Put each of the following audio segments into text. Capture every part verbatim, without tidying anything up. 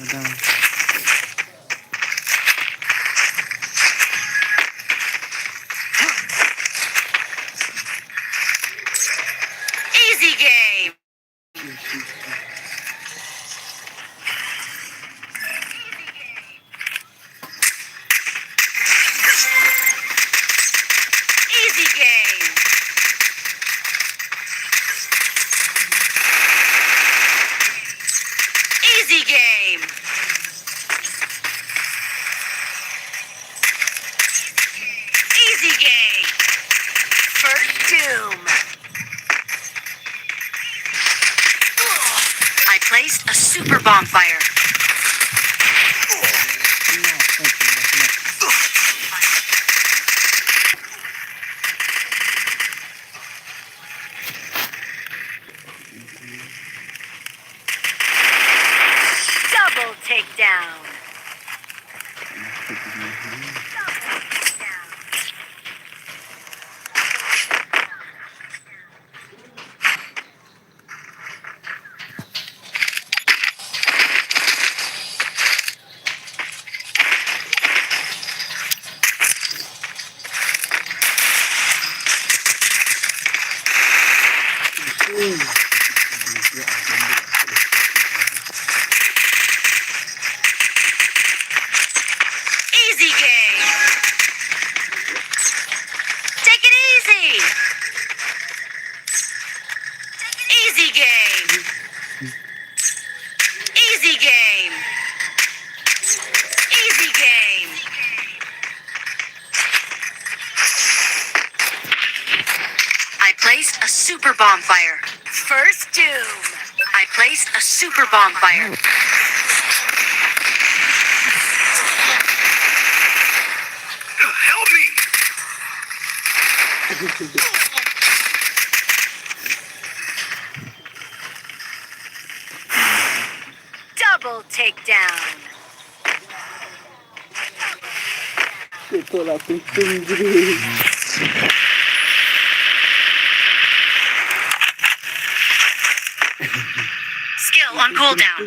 down. Easy game. Easy game. Easy game. Easy game. First doom. I placed a super bonfire. Double takedown. Easy game. Take it easy. Easy game. Easy game. Easy game. I placed a super bonfire. First doom. I placed a super bonfire. Help me! Double takedown. Ito la ting ting gini. Skill on cooldown.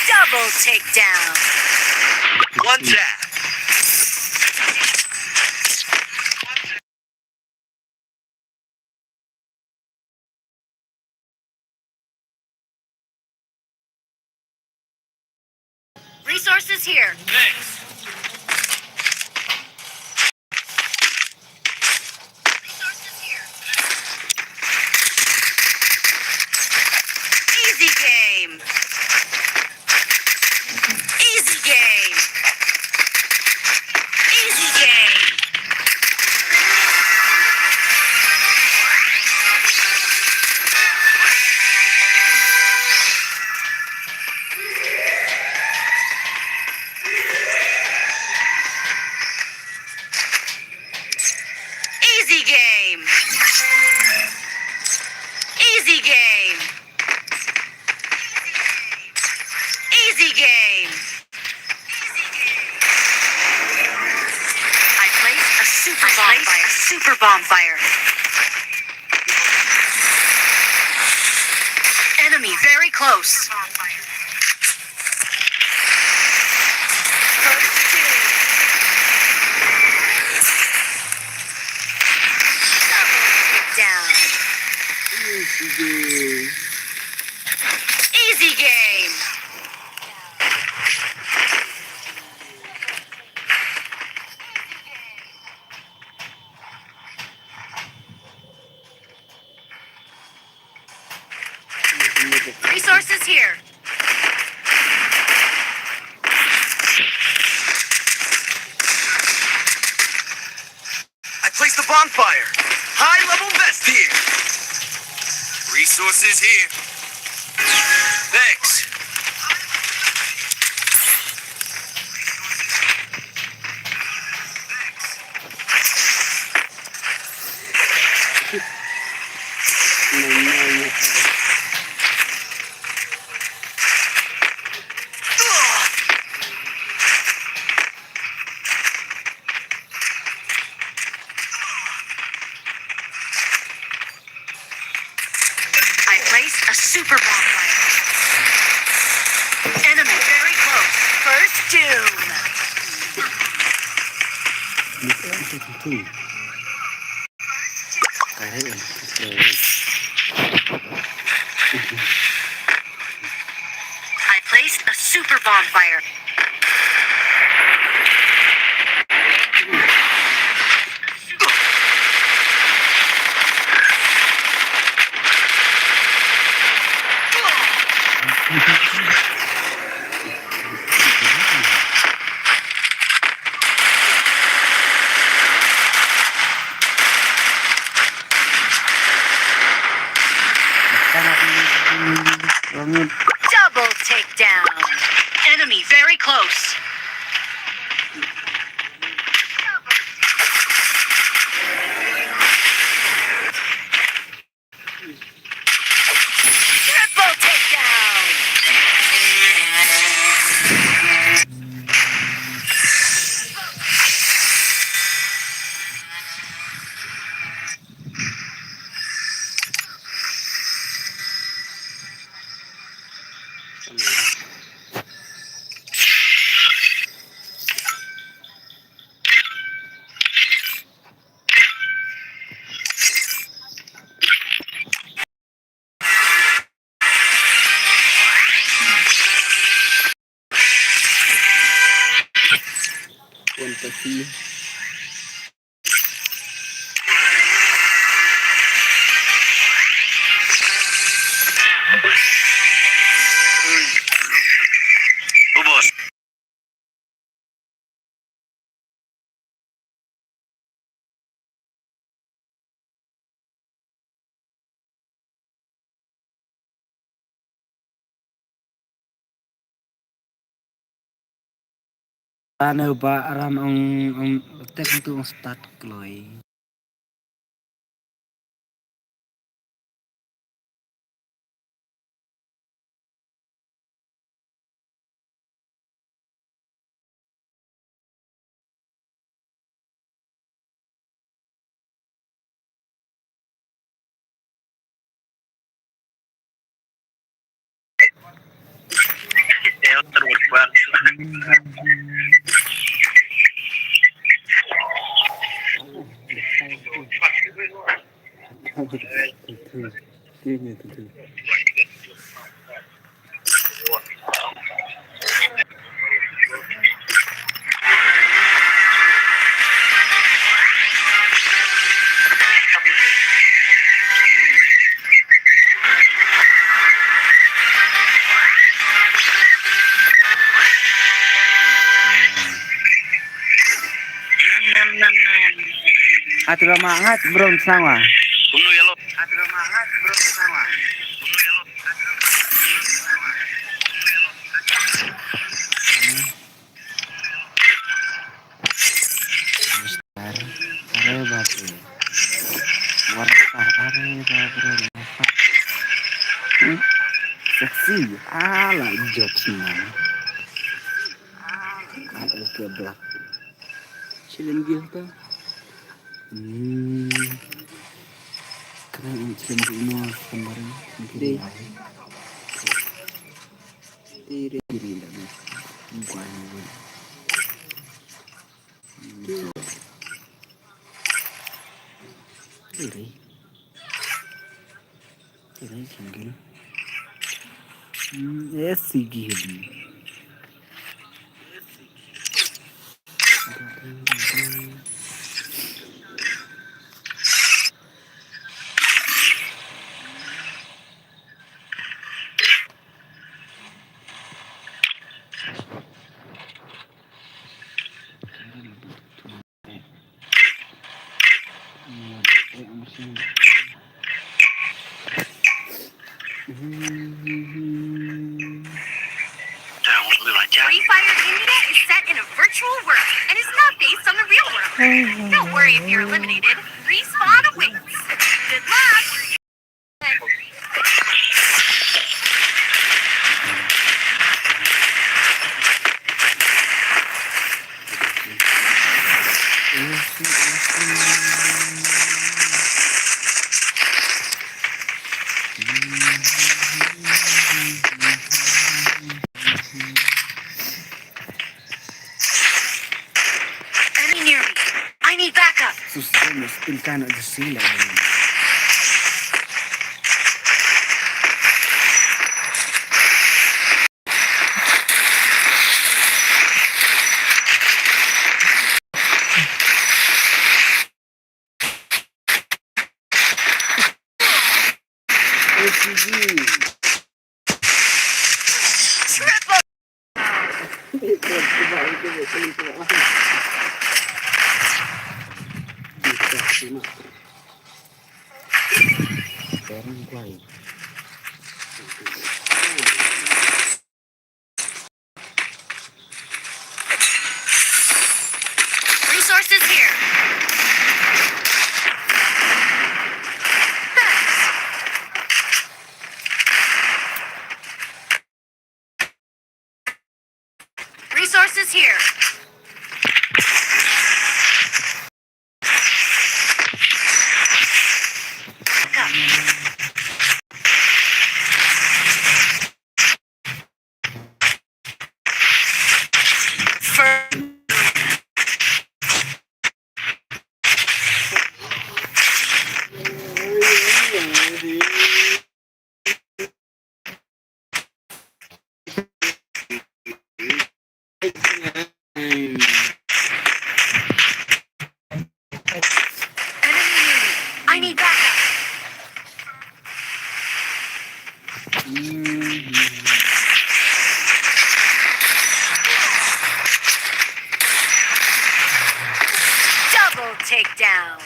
Double takedown. One tap. Resources here. Thanks. Easy game. Easy game. Easy game. Easy game. Easy game. Easy game. I placed a super bonfire. I placed a super bonfire. Enemy very close. Down. Easy game. Easy game. Resources here. I placed the bonfire. High level vest here. Resources here. Thanks. Super bonfire. Enemy very close. First doom. I placed a super bonfire. Double takedown. Enemy very close. Triple takedown. One thirty. Oh, boss. Ane ba aram ong, ong tek tu ong start kloi. Ati ba ma ngat bro sang wa. Kumno yalo? Ati ba ma ngat bro sang wa. Are bape. War are bape. Hmm? Sexy. Ala jokes man. Ala ke black. Chilling gil ta. Hmm. Kena yang chilling gil no kemarin. Deh. Deh, deh, deh. Gua yang Iri. Iri single. Hmm, eh, sigi hidi. Free Fire India is set in a virtual world and is not based on the real world. Don't worry if you're eliminated. Respawn awaits. Good luck! Pynkan na the sea level. O C G. Triple. Resources here. Thanks. Resources here. Backup. Fur- Enemy unit. I need backup. Double takedown.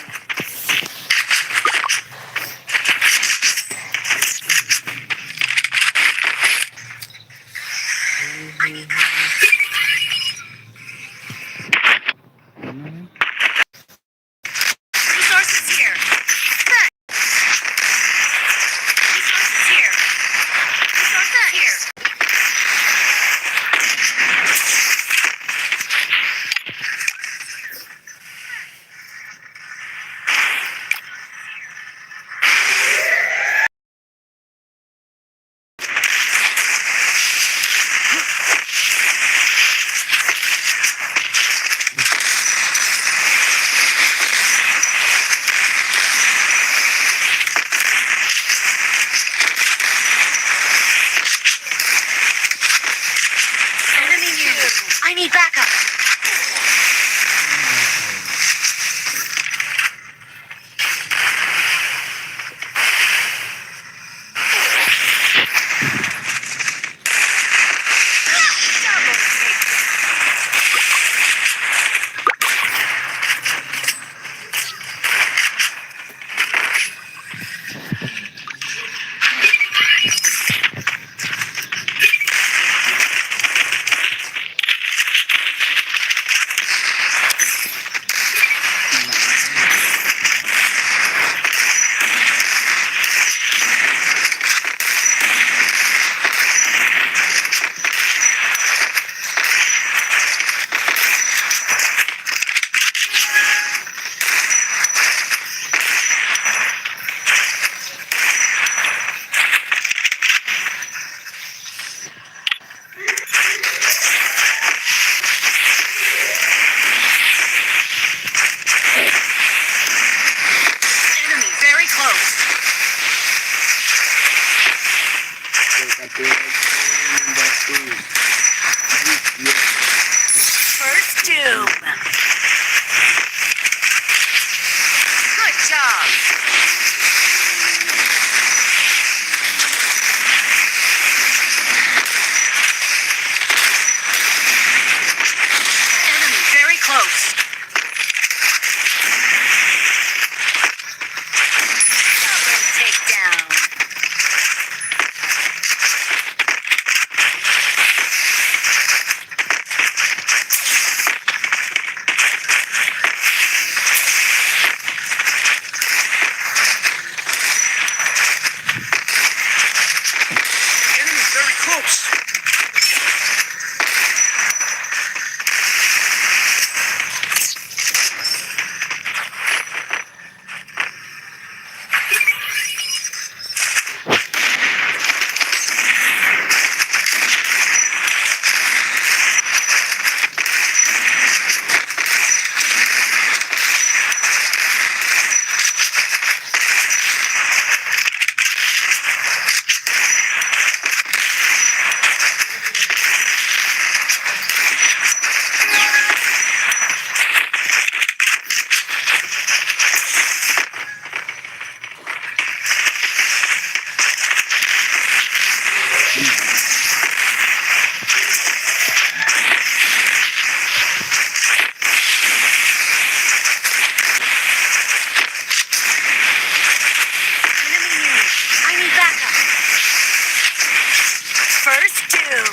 First doom.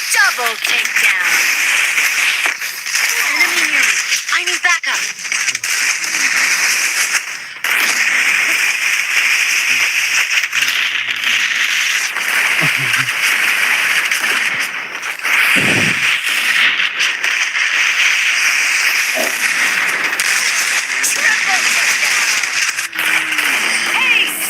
Double takedown. Enemy near me. I need backup. Triple takedown. Ace.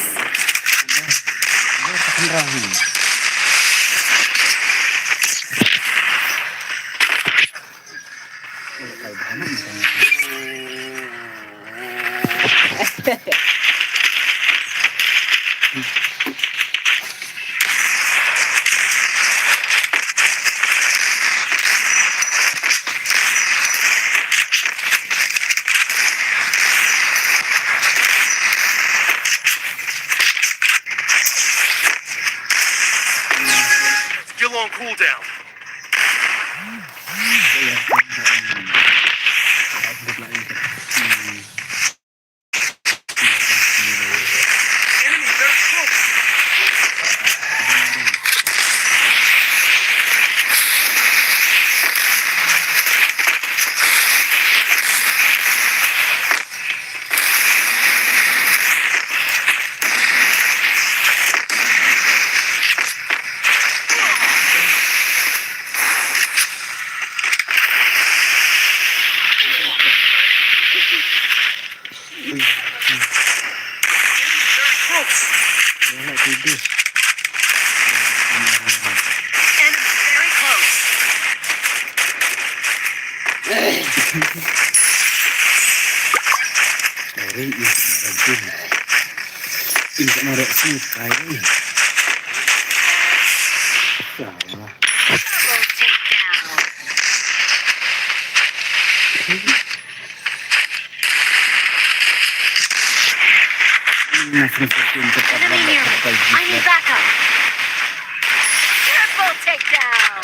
Still on cooldown. Enemy very close. Enemy very close. Enemy very close. Sorry, ini kena rajin. Ini kena rajin, kain. Salah. Double takedown. Enemy near me. I need backup. Triple takedown.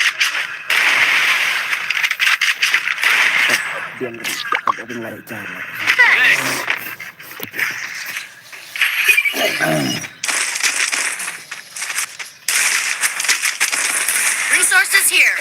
Thanks. Resources here.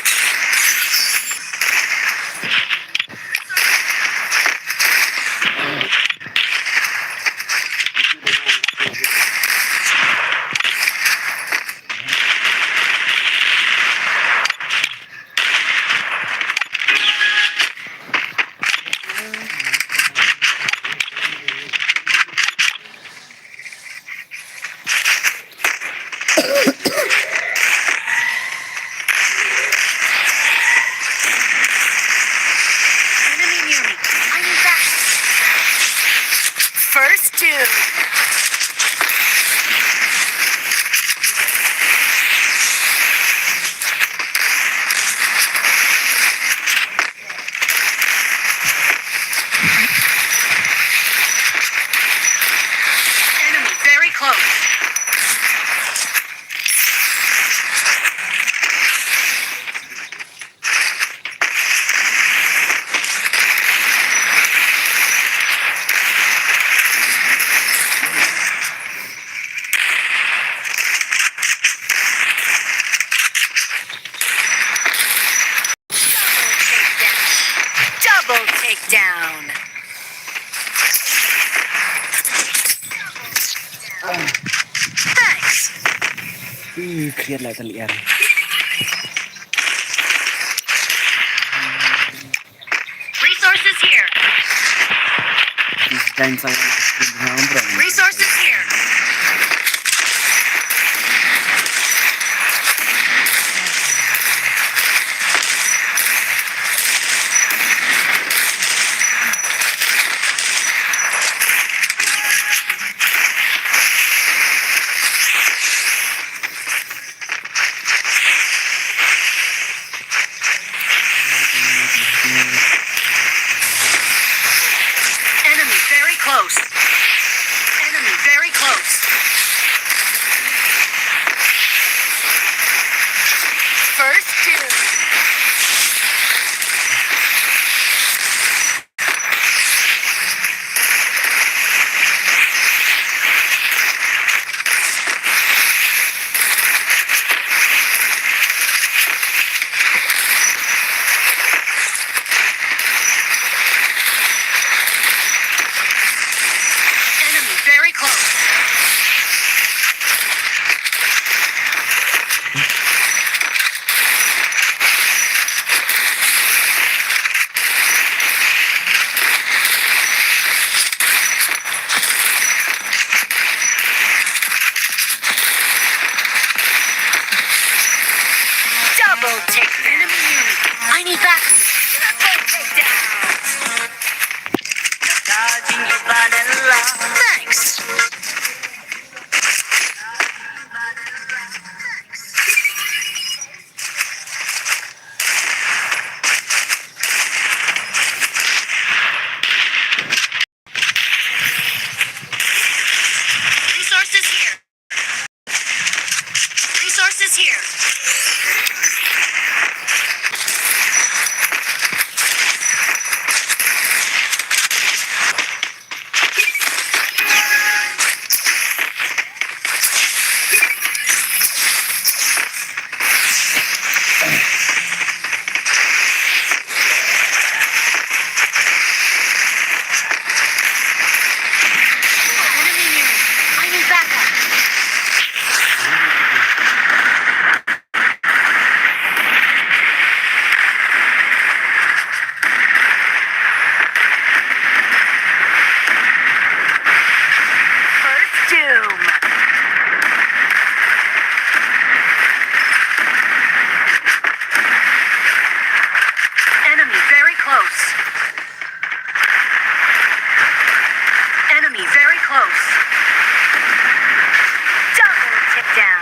Enemy near me. I need that. First doom. Enemy very close. Double takedown. Thanks. Ih, khreh lah kali er. Resources here. Resources here. Enemy very close. Enemy very Double take down. Enemy unit. I need backup. Triple take down. Thanks. Resources here. Resources here. Enemy near. I need backup. First Doom. Enemy very close. Enemy very close. Double take down.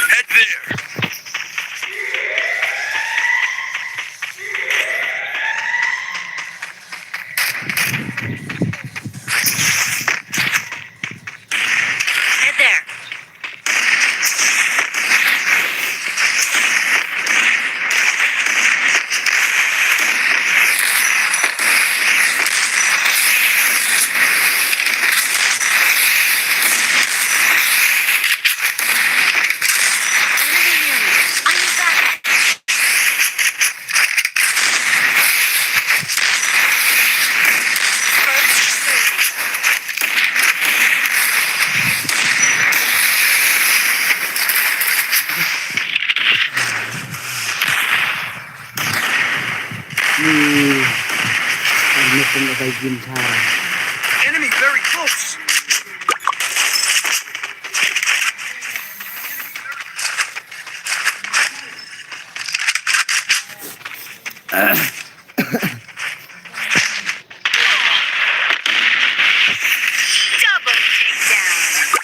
Head there. Head there. Ni, I'm missing a big guitar. Enemy very close. Double takedown.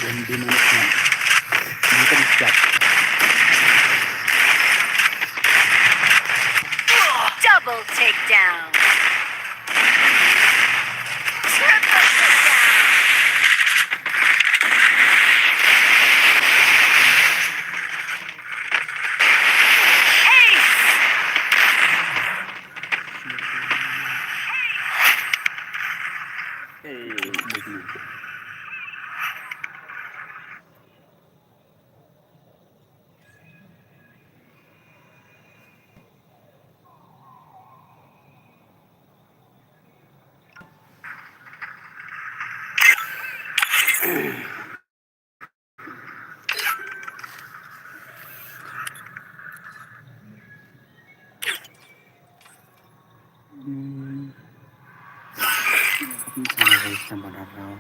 Hindi management. Hindi ka mag-stop. Double takedown. Triple takedown. Ace. Hmm. Ini sama guys, sama darah.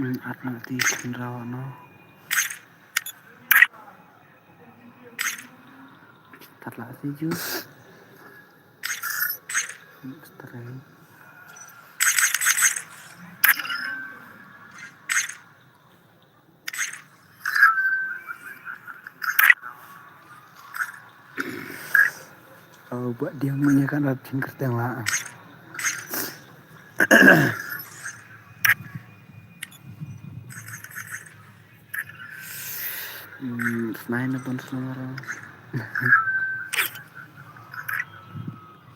Hmm, at na ti khynraw no. Tat la si ju. Straight. Oh, buat dia punya kan rat jingkar teng la. Hmm, snain na pun snain.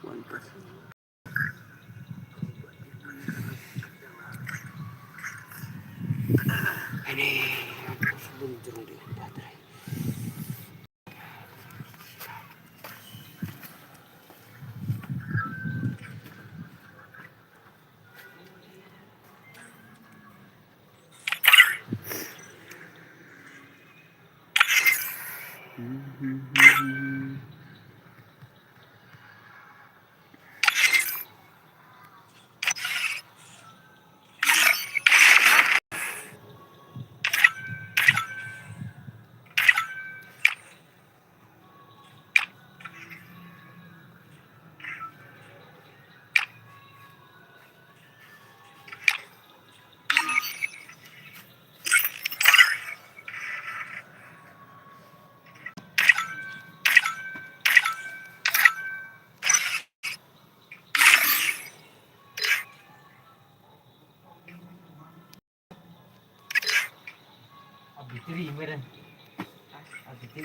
One person. Ani, aku sebelum jerung di baterai. Abitri meren. Abitri.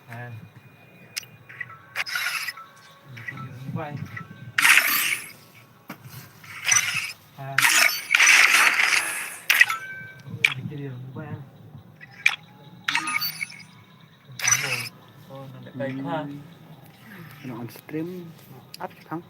Ha. Abitri mobile. Ha. Abitri mobile. Oh, nanti baik ha. Hmm. Kena on stream. Up, Bang.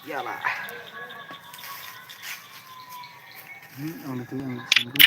Ïa la. Hmm, ong itu yang sanggup.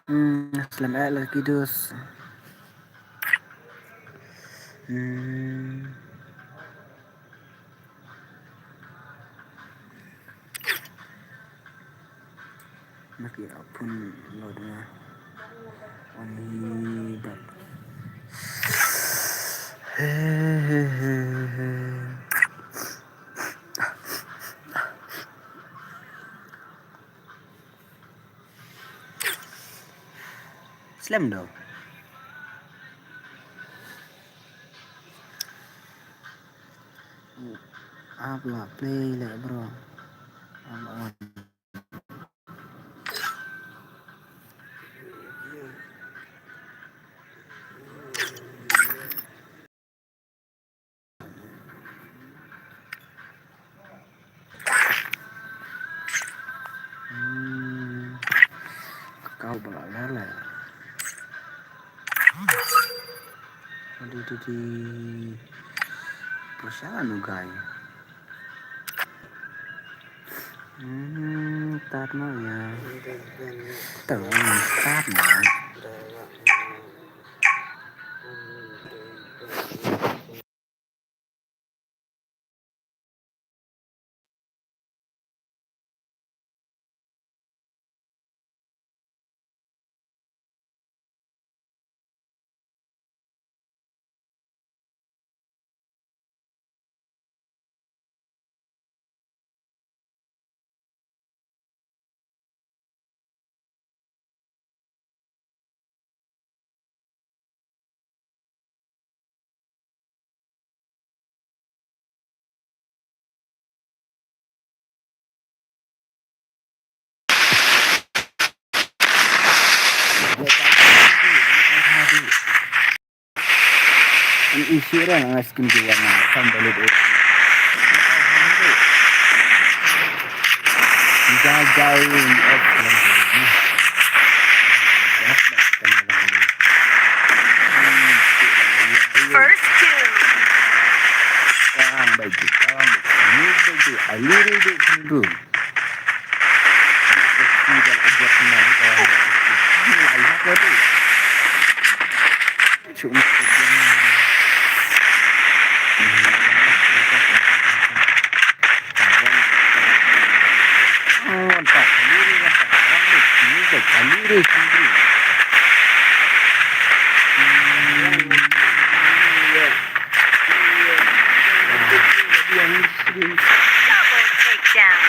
Hmm, slem eh la ki dus. Hmm. Naki apun lo dua. Oni dak. He he he he. Slem do. Ap la play le bro. Ap on. Hmm. Kau bala lala. Aduh, aduh, aduh. Perasaan ugai. Hmm, start na ya. Start na. An issue ra nga skin ki wan na kan balik. Jagai ni. First kill. Kang baik, kang baik. Ni baik, a little bit. Double takedown.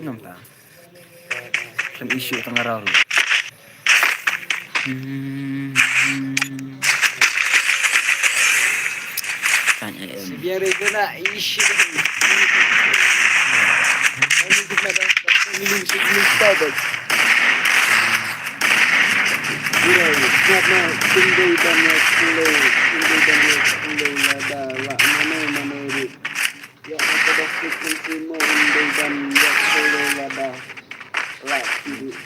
Ngam ta. Kan issue tang arau. Hmm. Tanya em. Biar itu nak issue. Ini kita dah minum sebelum kita dah. Ira, snap na, tindai ban ya, tindai, tindai ban ya, tindai lada, la, mana, mana, ri. Ya, apa dah sikit pun terima, tindai ban ya, tindai lada, la, tindai.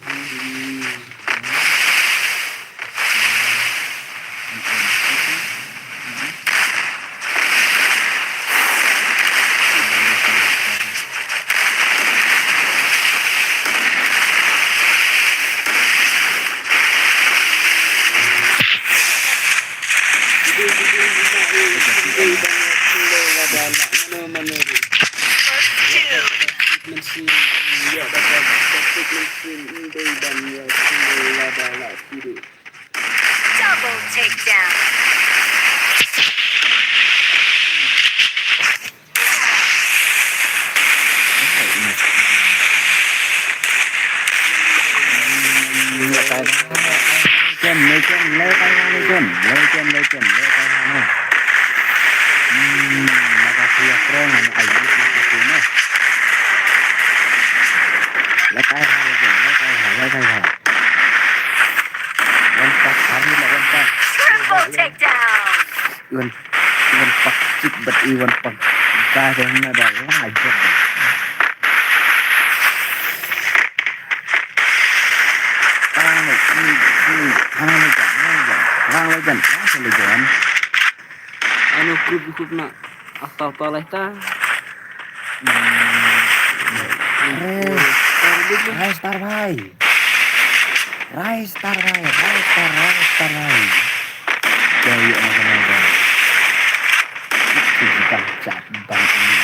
Double takedown. Legend, legend, legend, legend, legend, legend. Hmm, maka siya strong, ano, ay, ay, ay, ay, ay. Legend, legend, legend. One pack, army lah, one pack. Triple takedown. Iwan, Iwan Pak Cik bet Iwan Pak. Dah, dah, dah, dah, dah, dah. Tang lei, tang lei, tang lei, tang lei, tang lei, tang lei. Ano group, group na. Ataw, ataw lei ta. Hmm. Rise Star bhai. Rise Star bhai. Rise Star, rise Star bhai. Jai, jai, jai, jai. Itu kita cap bang ini.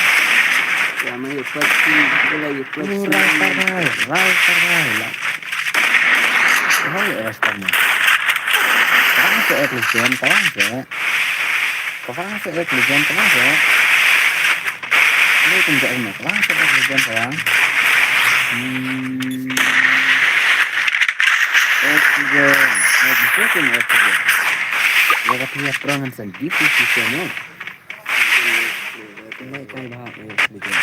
Ya, mai, ya, pasti, kita lagi, pasti. Rise Star bhai. Rise Star bhai. Rise Star bhai. Kawang seh, eh, Christian, kawang seh. Kawang seh, eh, Christian, kawang seh. Ini pun jauh ni, kawang seh, eh, Christian, kawang. Hmm. Oxygen, oxygen, oxygen. Ya, tapi ya, perangan sendiri, Christian, no? Ini kai bah, eh, Christian.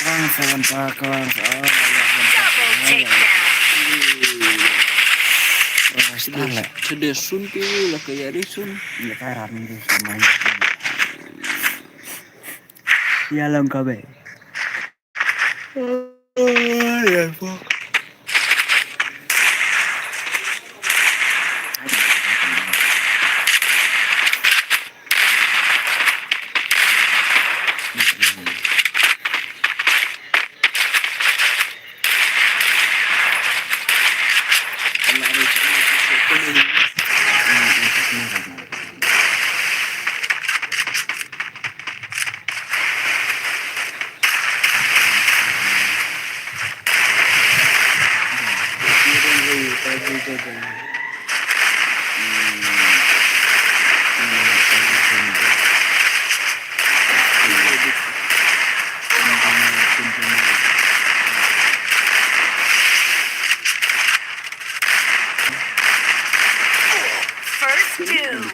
Kawang sa wan pa, kawang sa, oh, ya, wan pa. Double takedown. Kawang sa le. Tede sun pi la ka ya ri sun. Ya ka ram ni sun mai. Ya lam ka be. First doom.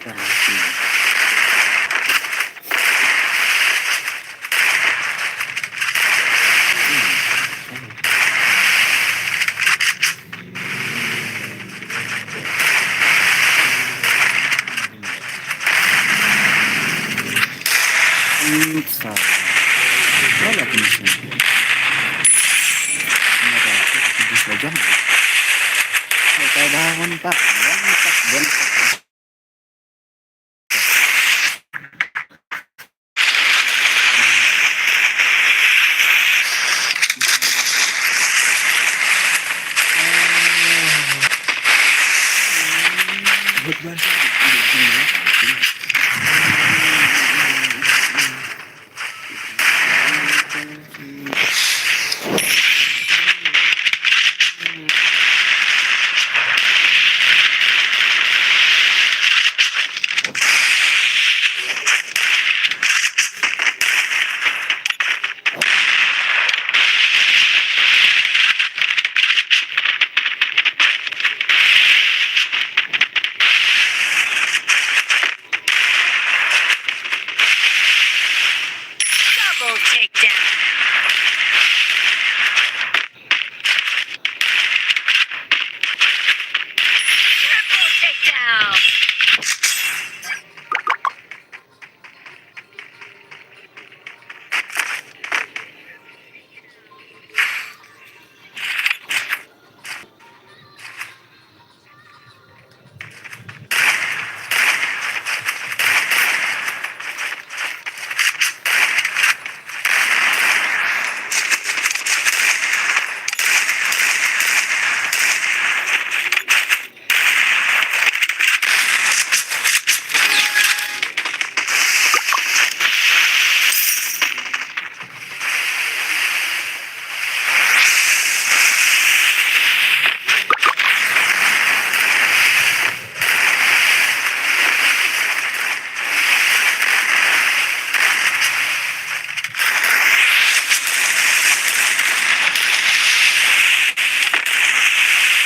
Ow.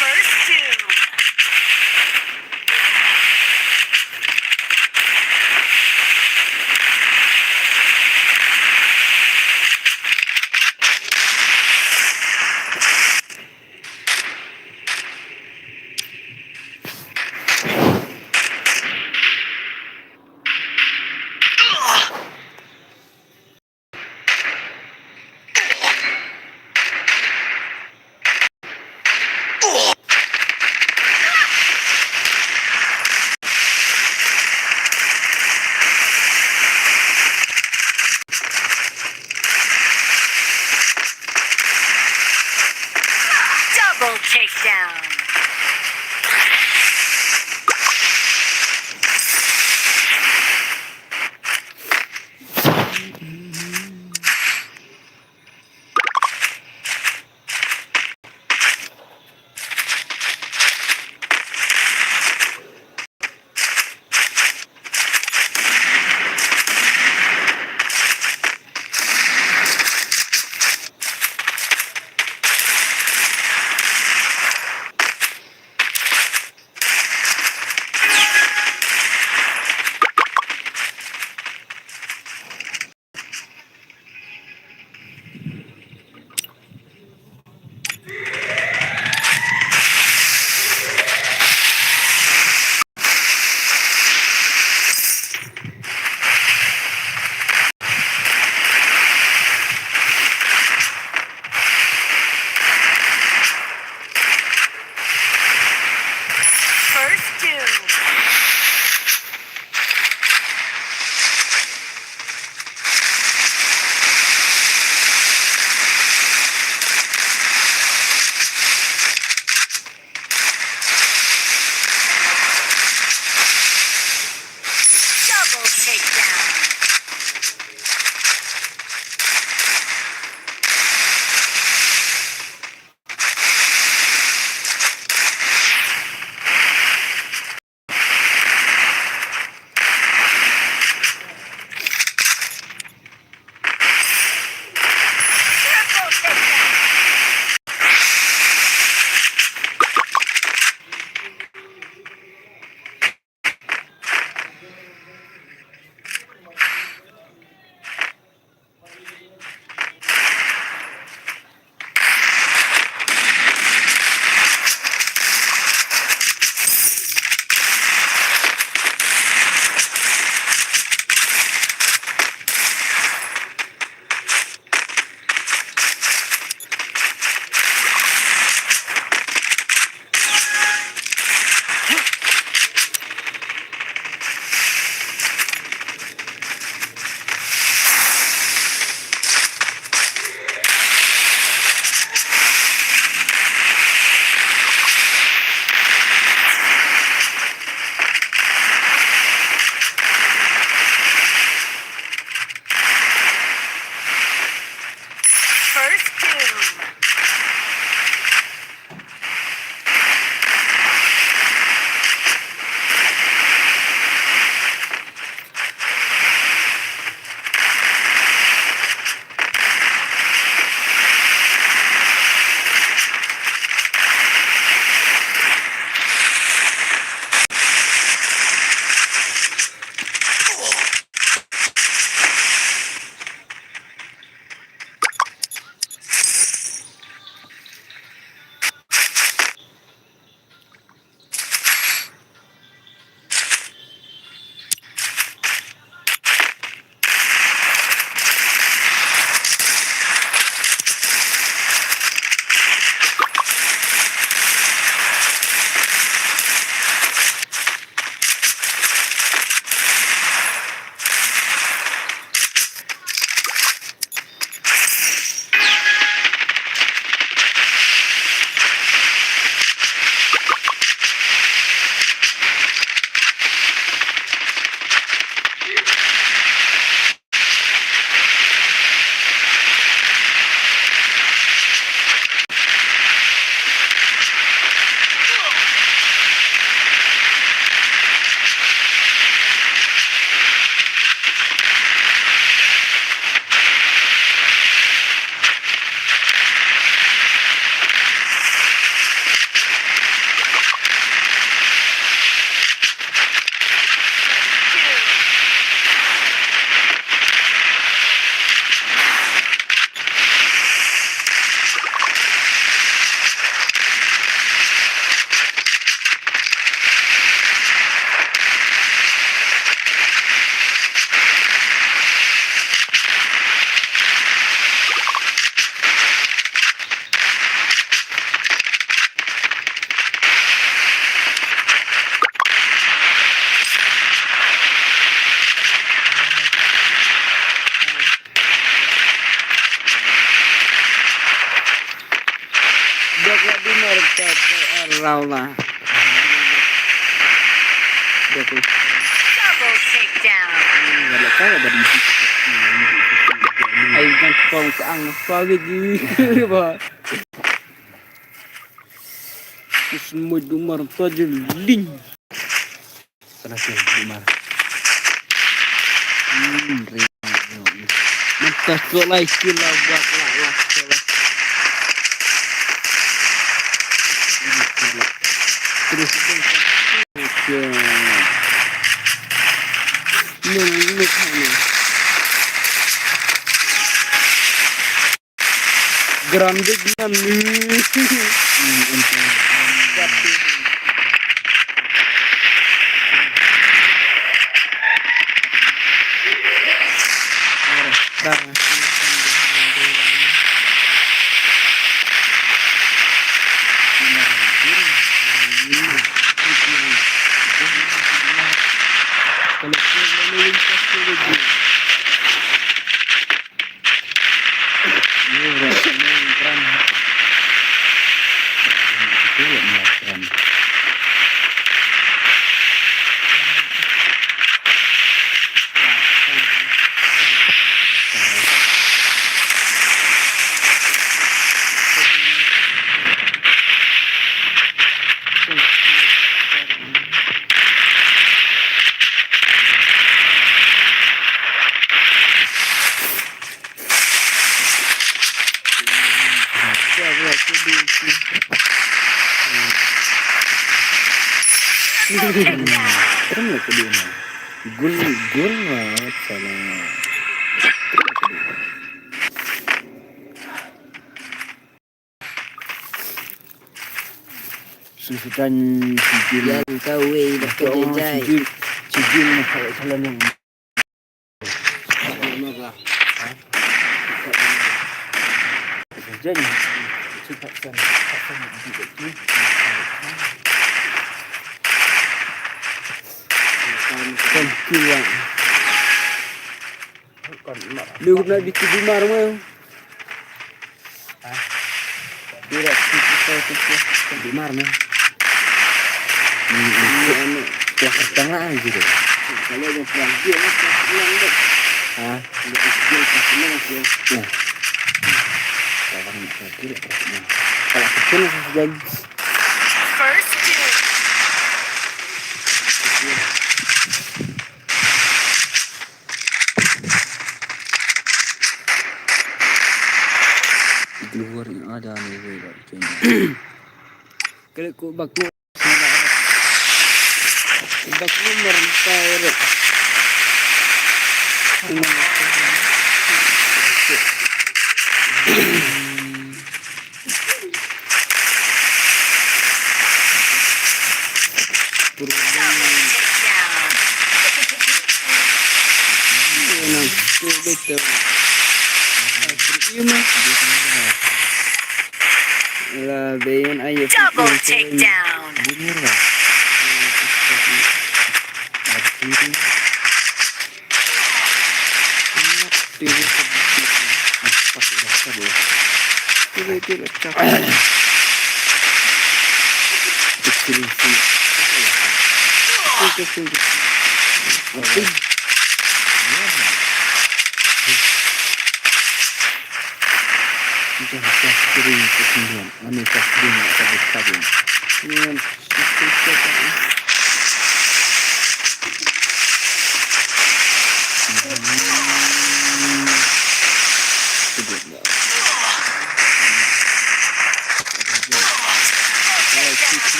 First doom. Double takedown. First doom. Double takedown. Raw la. Double takedown. Ai, kan pong sa ang pa bigi. Ba. Is mo dumar to je ling. Sana sih, Umar. Hmm, re-, mantap, kok lai skill lah, buat lah, lah, lah. Terus, terus. Oke. Ini, ini, ini. Grande, grande. Gul, gul, salah. Susutan sijil. Yang kawei dah kerja jai. Sijil, sijil na kalau, kalau yang. Jadi, cepat kan, cepat kan. Thank you, ya. Lu nak bikin rumah, rumah. Dia dah cukup, cukup, cukup. Di mar, man. Ini anu, kuah kacang lah gitu. Kalau yang perang dia, kan, perang dia. Ha? Dia kecil, tak kenal dia. Oh. Kalau kecil, tak kenal. Kalau kecil, tak kenal. First kill. Di luar ni ada ni, weh, kat sini. Kalau kau baku, baku merentau, weh. Double takedown.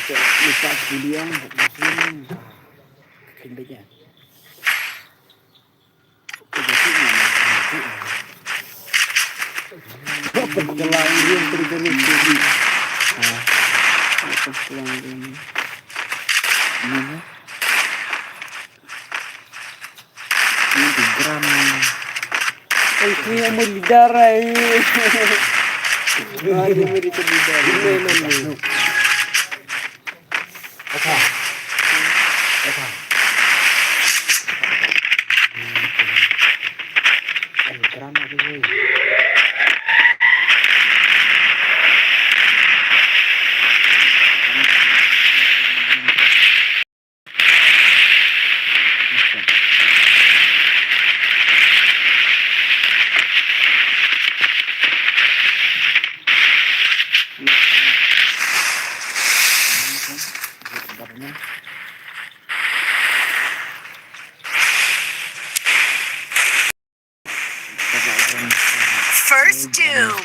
Lupa kuliah, buat musim. Kembali. Pengkelang dia terjadi. Ah, pengkelang dia. Ini. Ini di gram. Oi, ini yang mau lidar ai. Ini mau lidar. Ini, ini, ini. Apa? Apa? Ini gram apa ini? First Doom.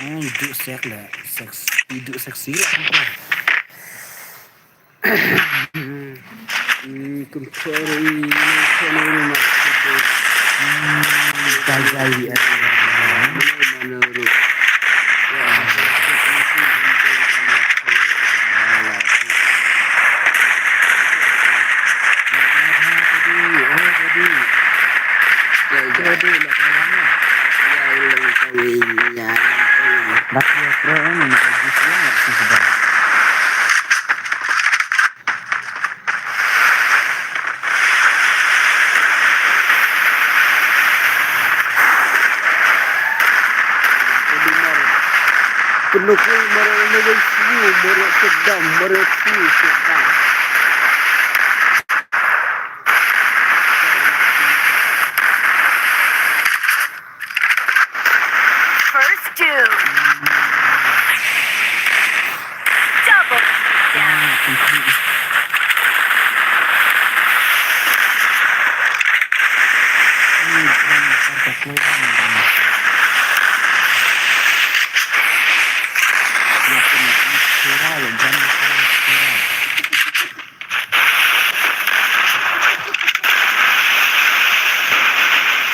Idu sek la, sex, idu seksi la. Penukul mara negeri sini, mara sedang, mara sini sedang. First Doom. Double down.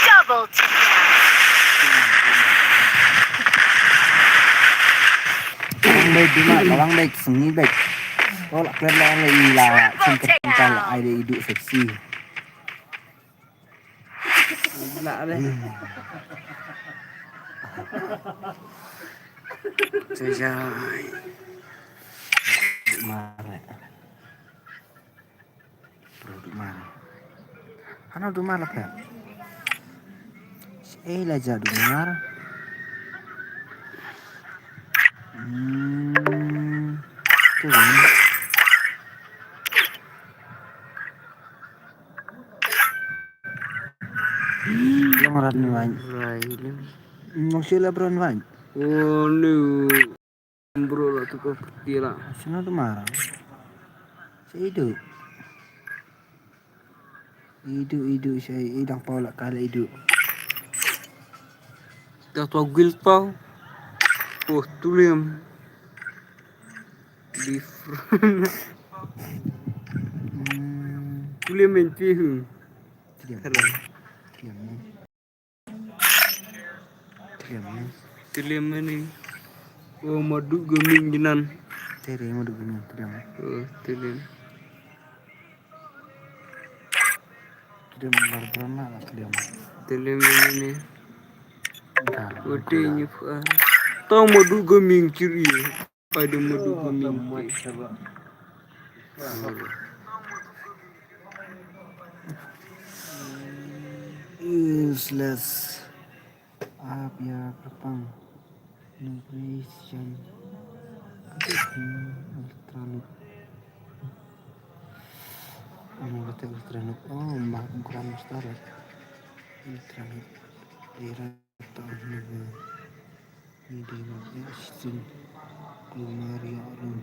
Double kill. Bek dima, kalang bek, sini bek. Kau lak klan lah, lah, ilah, cun ketingkal, ai deh idu seksi. Nak deh. Jajai. Mare. Bro, duk mar. Hano duk mar la phet. Eh, la ja duk mar. Hmm. Tu kan. Long rat ni wan. Rai ni. Long sila bro ni wan. Oh, no. Bro la tu ko peti la. Sino tu mara. Sa idu. Idu, idu, sa idang pau la kala idu. Dah tu gil pau. Oh, tuliam. Different. Hmm. Tuliam main pihung. Tuliam. Hello. Tuliam. Tuliam ni. Tuliam ni. Oh, Madu Gaming jinan. Tere Madu Gaming, tuliam. Oh, tuliam. Tuliam bar brana la tuliam. Tuliam ni. Dah. Ote ni fa. Tau Madu Gaming ciri. Pada Madu Gaming. Useless. Ap ya perpang. Nutrition. Ultra loop. Anu kata ultra loop. Oh, mah Grand Star. Ultra loop. Era. Tang ni ba ni dei ba ya sting klumar ya rum.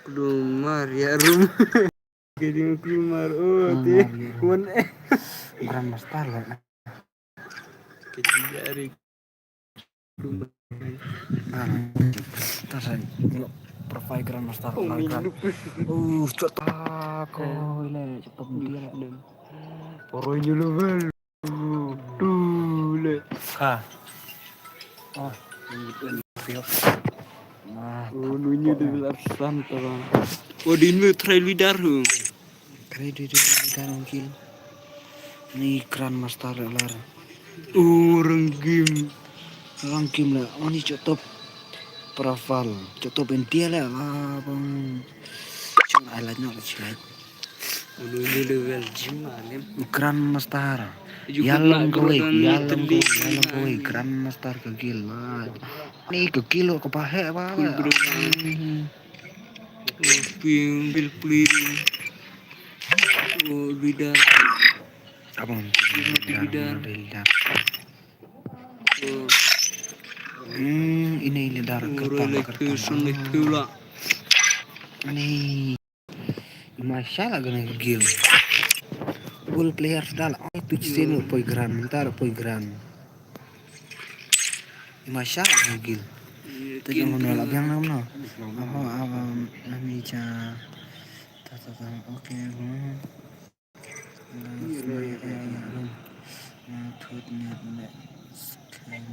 Klumar ya rum. Kedi klumar. Oh, ti. Klumar ya rum. Wan eh. Grandmaster lah. Kedi ya ri. Klumar. Nah, nah. Tar sa, no, profile Grandmaster. Oh, lah, Grand. Minum. Uh, cot. Ah, ko, ile, cot dia lah. Poroy ni level. Tuh, le. Ha. Ah, ini kan dia. Nah, oh, nunyi di belah sana, bang. Oh, di ini try leader, huh. Try leader, leader, mungkin. Ni Grandmaster lar. Oh, rank game. Rank game lah. Oh, ni cot top. Profile. Cot top India lah, lah, bang. Cuma highlight-nya lah, highlight. Unu ni level jim alim. Grandmaster. Yu kut nak Yalang kawei, grodan yalang kawei, yalang kawei. Grandmaster ka guild. Ni ka guild ka pahek ba. Full bro. Hmm. Oh, ping, bil pling. Oh, leader. Abang. Leader. Leader. Oh. Hmm, ini leader. Oh, kertang, like kertang. Person, like pula. Ni. Mashallah, gana game. Full player sudah lah. Oh, tu sini poi grand, ntar poi grand. Mashallah, gana game. Kita jangan nolak biang nama. Oh, um, nami cha. Ta, ta, ta. Okay. Hmm. Nah, thut ni, ni. Scan.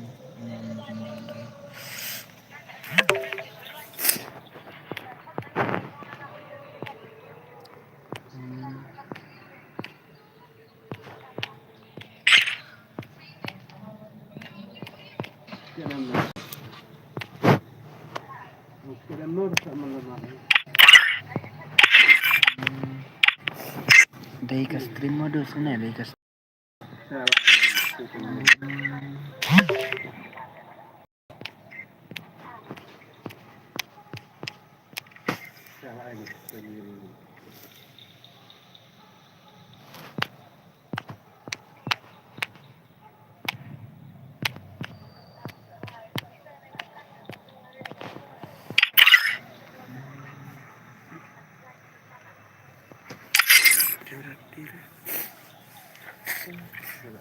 Hmm. Dei ka stream mode sini, dei ka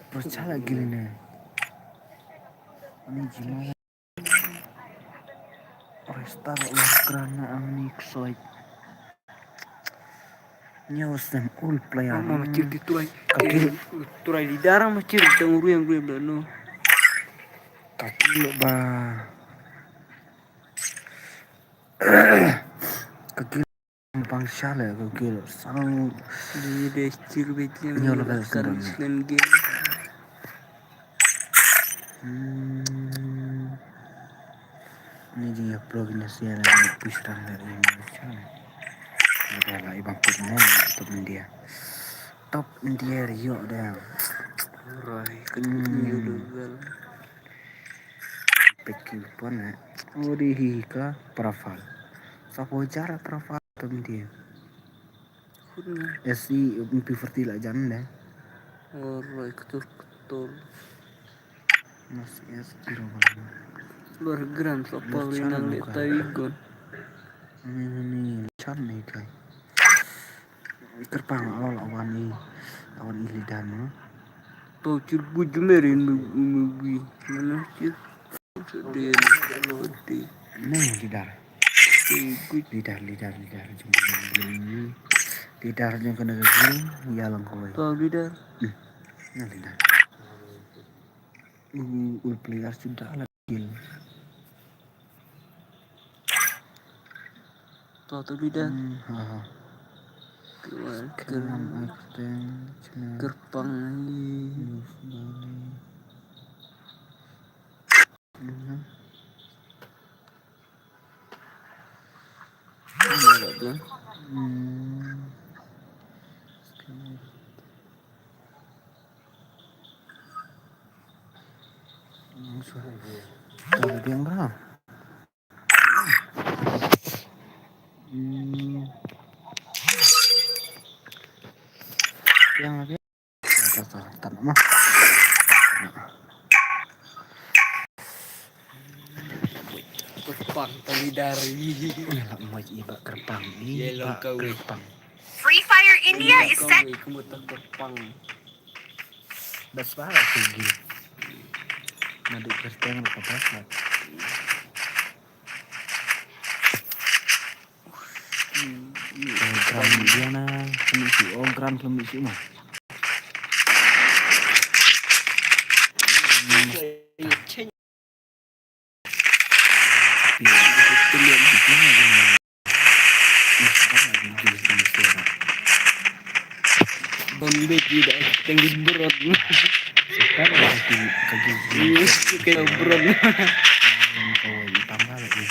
Pecah lagi ni. Ini gimana? Resta kok lah kerana ang ni ksoi. Nyaw sem ul player. Mama macam gitu ai. Kaki. Turai di darah macam tang ruyang ruyang dah no. Kaki lo ba. Kaki. Pang sha le ko gil sang. Di de chir be jim. Nyo le kan sendang. Slam game. Hmm. Ni jing ya pro gini sih ya, la push rang dari ini. Ada lah ibang top ni, top India. Top India rio dah. Rai, hmm. Kedua level. Peki pon eh. Oh, di hi ka profile. Sa po jar profile. Tam dia. Khun nga. S E M P forty la jan de. Alright, ketur, ketur. Mas S E Roman. Luar geran, so pa wi nang le tai gon. Ni, ni, ni, chan ni kai. Kerpang, oh, lawan ni. Lawan ni lidan, no? Tau chir bu jumerin mu, mu, mu, mana chir? Neng leader. Leader, leader, leader. Jom kena leader. Leader jom kena leader. Ya lang kawai. Tau leader. Hmm. Neng leader. Ul, ul player sudah lah kill. Tau tu leader. Hmm, ha, ha. Keluar. Sekarang ker-, acting, cina. Kerpang lagi. Move balik. Kerpang, tau Dari. Ui, lah moj i ba kyrpang. I ba kyrpang. Free Fire India is set. Kumut kyrpang. Bas ba la sigi. Madu kyrteng ka bas ba. Gram dia na, kami si, oh, gram kami si mah. Bombay tidak yang di Bron. Sekarang lagi, lagi. Iya, kayak Bron. Yang kau hitam lah, lagi.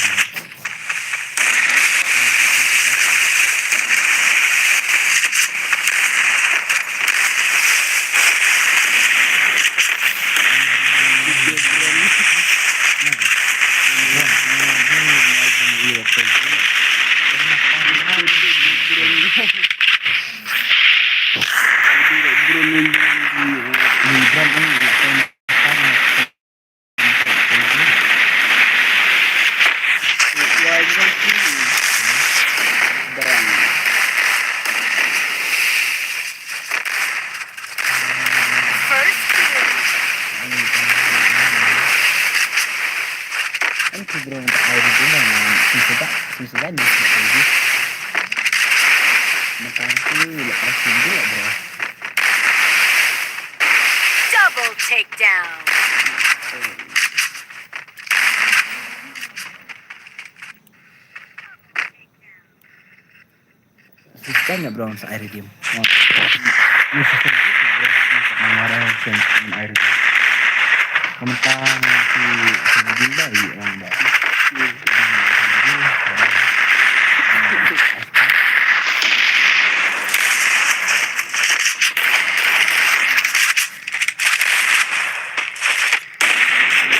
First kill. Ang kubro ng takay dito na sisida, sisida niya sa kayo. Matang ko, wala ka sindi, bro. Double takedown. Sisdan ya, bro, sa Iridium. Ini sisdan ya, bro, sa Iridium. Kamu tahu si Iridium dah, iya, orang dah.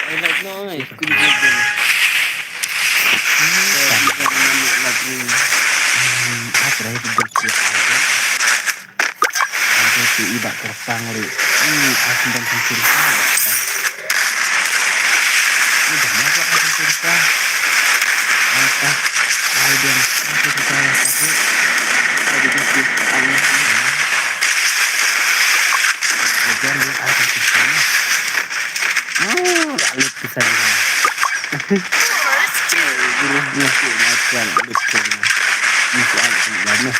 I like no, I couldn't get them. Hmm, apa dah itu? Ada tu ibak kertang ni. Hmm, aku dan sendiri. Ini dah apa aku cerita? Apa? Aku dan aku cerita yang satu. Aku dan si Aneh. Lagian dia ada di sana. Oh, lalu ke sana. Guru masuk macam lalu ke sana. Ini soal kena lama.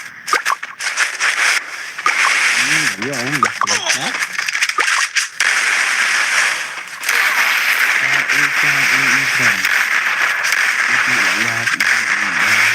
Hmm, dia orang dah selesai. Ah, eh, ah, eh, eh, kan. Itu lah, ya, ya, ya, ya.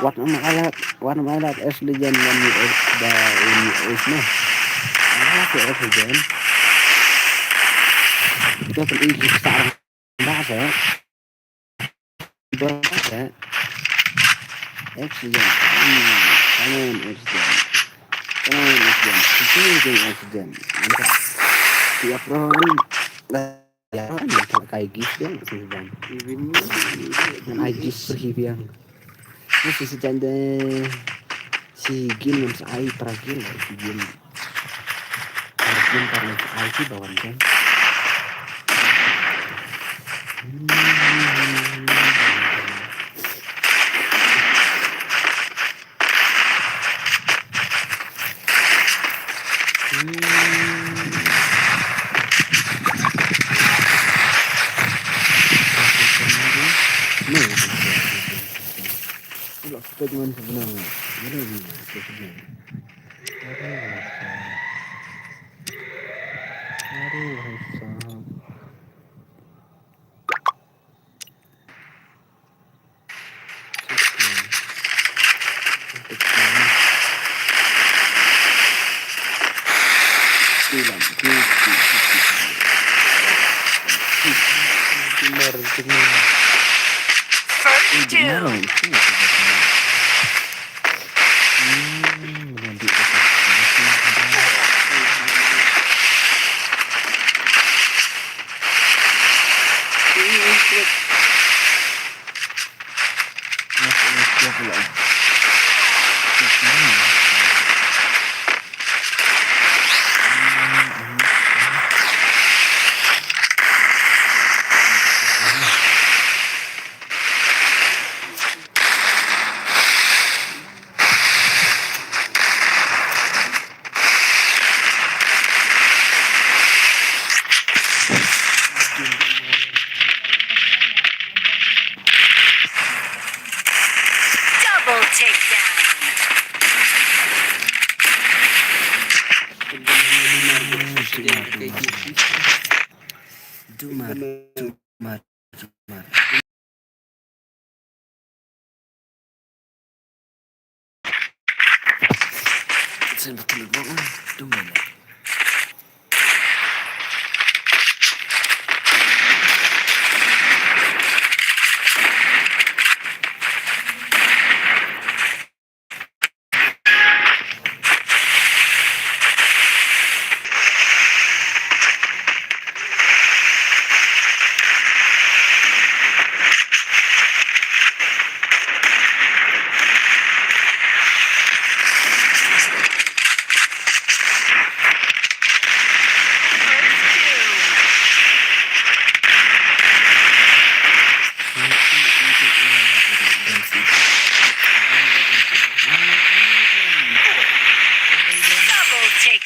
What am I like? What am I like? Ashley Jen when you ace the when you ace no. What am I like Ashley Jen? Dia kan isi sarang bahasa. Bahasa. Ashley Jen. Come on, Ashley Jen. Come on, Ashley Jen. Continue doing Ashley Jen. Tiap round. Ya, ni tak kai gift dia nak sini bang. Even ni. Ngan ai gift free biang. Ni si sejan de si gin ngan sa ai para gin si gin. Para gin para ngan sa ai si bawan kan. Double takedown. Dumar, dumar, dumar. Sen bakal bang, ah, dumar.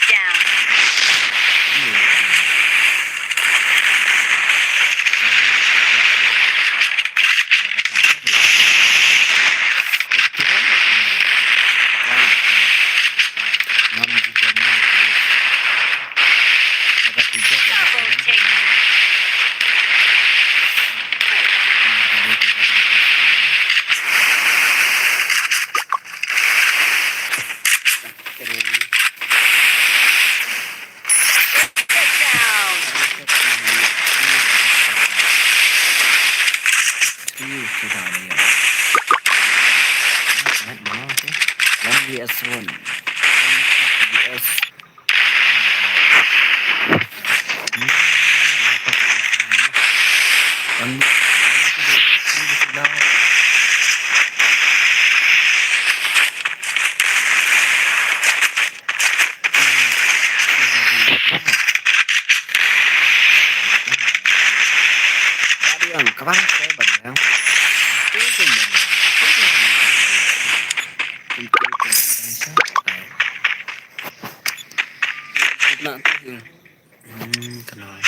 takedown. Double take. One V S one. One V S. Hmm, ka noi.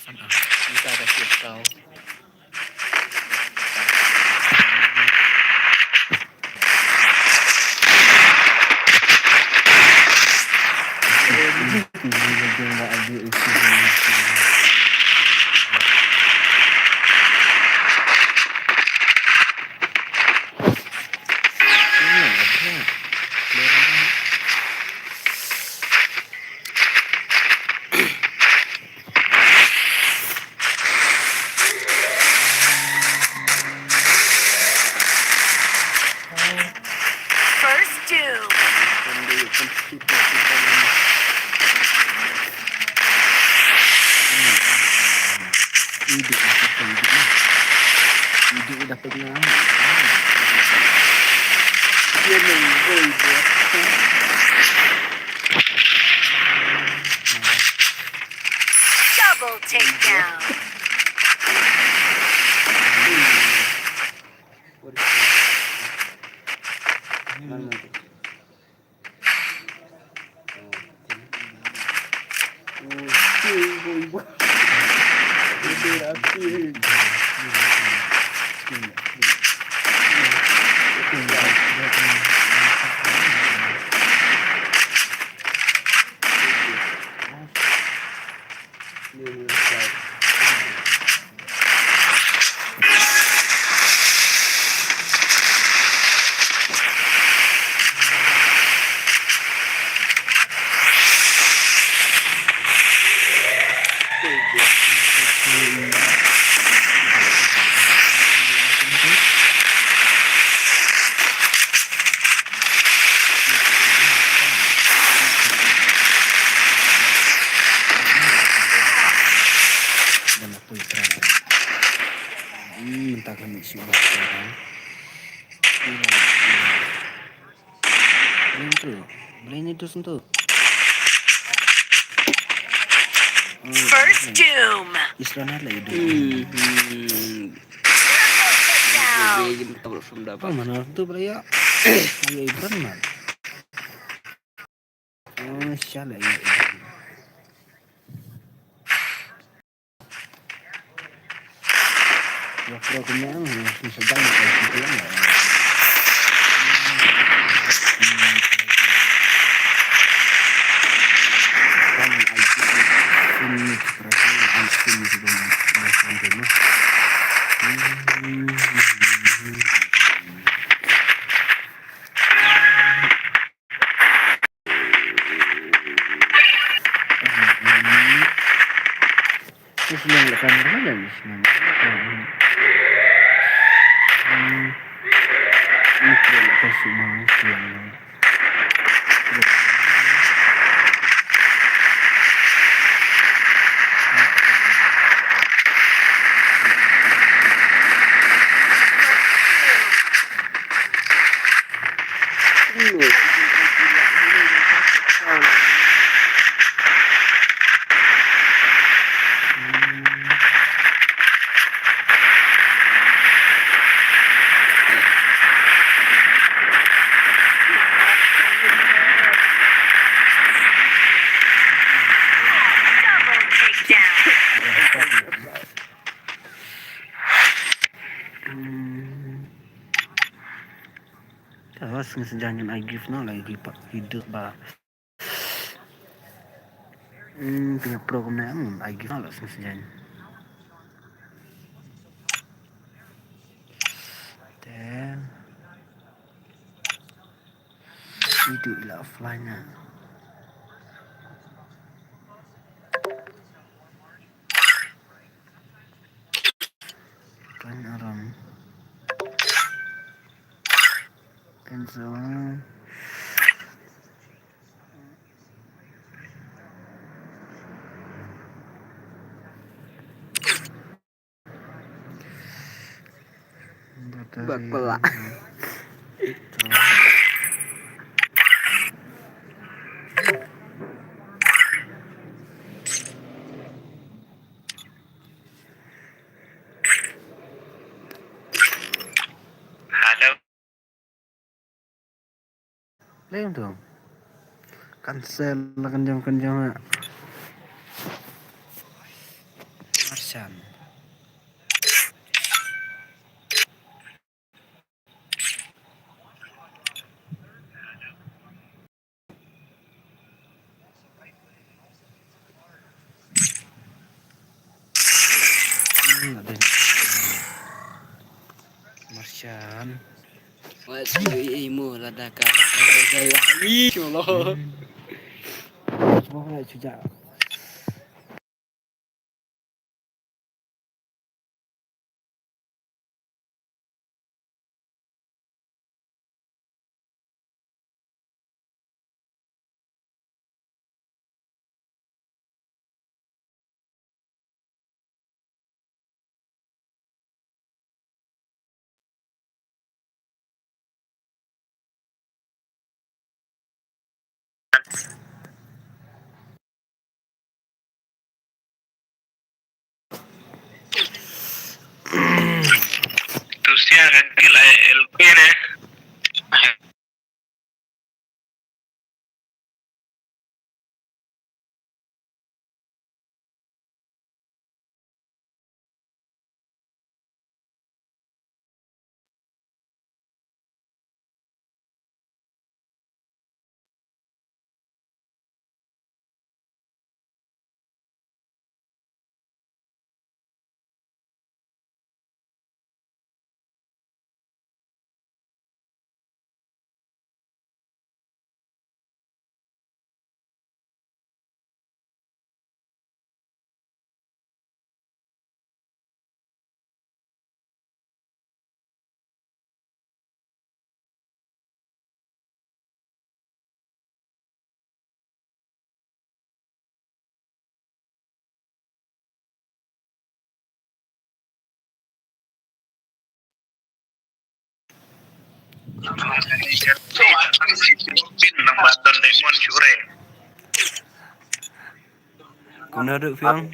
San ah. Kita ka shit kau. First doom. Hidup dapat tengah. Hidup dapat tengah. Dia main gol dia. Double takedown. What is that? Mana tu? Dah nak pun terang. Hmm, mentah kami sih. Belum tu. Belum ni tu sentuh. Hmm, First doom. Isra na lah itu. Hmm, hmm. Down. Dia game tak perlu dapat. Apa mana tu pula ya? Dia Ibrahim man. Oh, sial lah ya. Sngewsih jan ngan ai gift noh la, i gift i duk ba. Hmm, phi ïa pro kumne, hmm, ai gift noh la sngewsih jan. Te. Itu ila offline na. Offline aram. Cancel. Bak pela. Hello. Lem tu. Cancel lah, kynjang kynjang lah. Marsan. Hmm, ada. Marsan. Wat imo lada ka. Ih, Allah. Semua nak cucak. Tusia ka gila el kene. Kumno ruh, Fiong?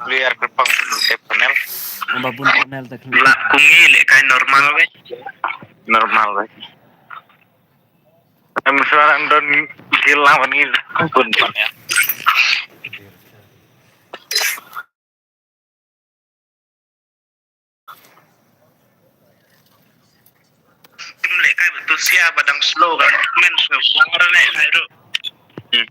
Clear ke pang, eh, panel. Ba bun panel tak clear. La kungi le kai normal be. Normal be. Em, suara don gila wan ngi. Bun panel. Sia ba dang slow ka men sngewbha ne hai ru. Hmm.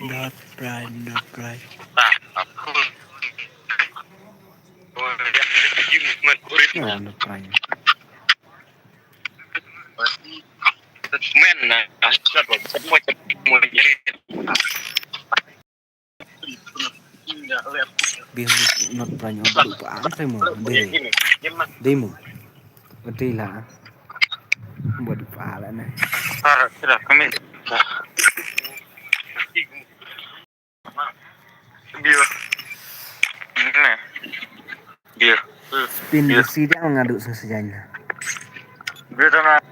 Not prime, not prime. No, not prime. Bia mut not prime, ba du pa ang te mo, dei. Dei mo. Dei la. Ba du pa la ne. Para, sila, kami. Bia. Ne. Bia. Spin bia. Bia si dia ngadu sa sejain. Bia tana.